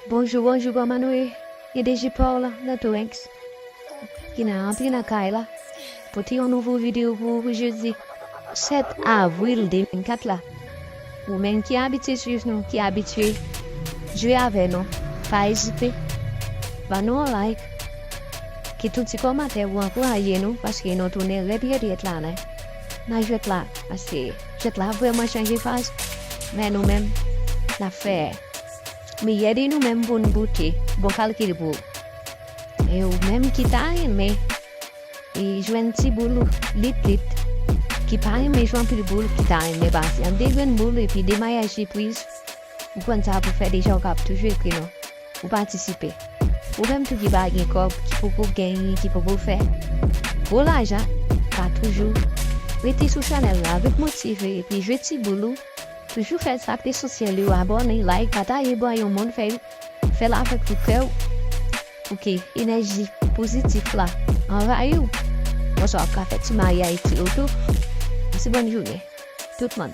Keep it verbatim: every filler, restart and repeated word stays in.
Bonjou, bonjou, kòman nou ye? E deji pa w la, nan Torenx. Ki nan antre nan kay la. Pote yon nouvo videyo pou ou pou jodi sèt avril de mil vennkat la. Ou menm ki abitye swiv nou, ki abitye jwe avè nou, pa ezite. Ban nou yon like. Kite yon ti kòmantè pou ankouraje nou, paske nou tounen rèd, rèd, rèd la, nan, nan jwèt la. Paske jwèt la vrèman chanje faz. Men nou menm, n ap fè meyè de nou menm pou n boute. Bon kalkil pou ou. E ou menm ki ta renmen e jwenn ti boul ou, lit lit, ki pa renmen jwe anpil boul, ki ta renmen pase an de grenn boul epi de mayaj sipriz, ou konn sa pou fè deja, ou kab toujou ekri nou. Ou patisipe. Ou menm tou ki pa gen kòb, ki poko genyen, ki poko fè gwo lajan, pa toujou rete sou chanèl la, ret motive epi jwe ti boul ou. Toujou fè sa k esansyèl yo, abòne, like, pataje, ba yon moun, fè, fè l avèk tout kè w, pou ke enèji pozitif la anvayi w. Konsa w ap ka fè ti mari a iti otou. Pase bòn jounen, tout moun.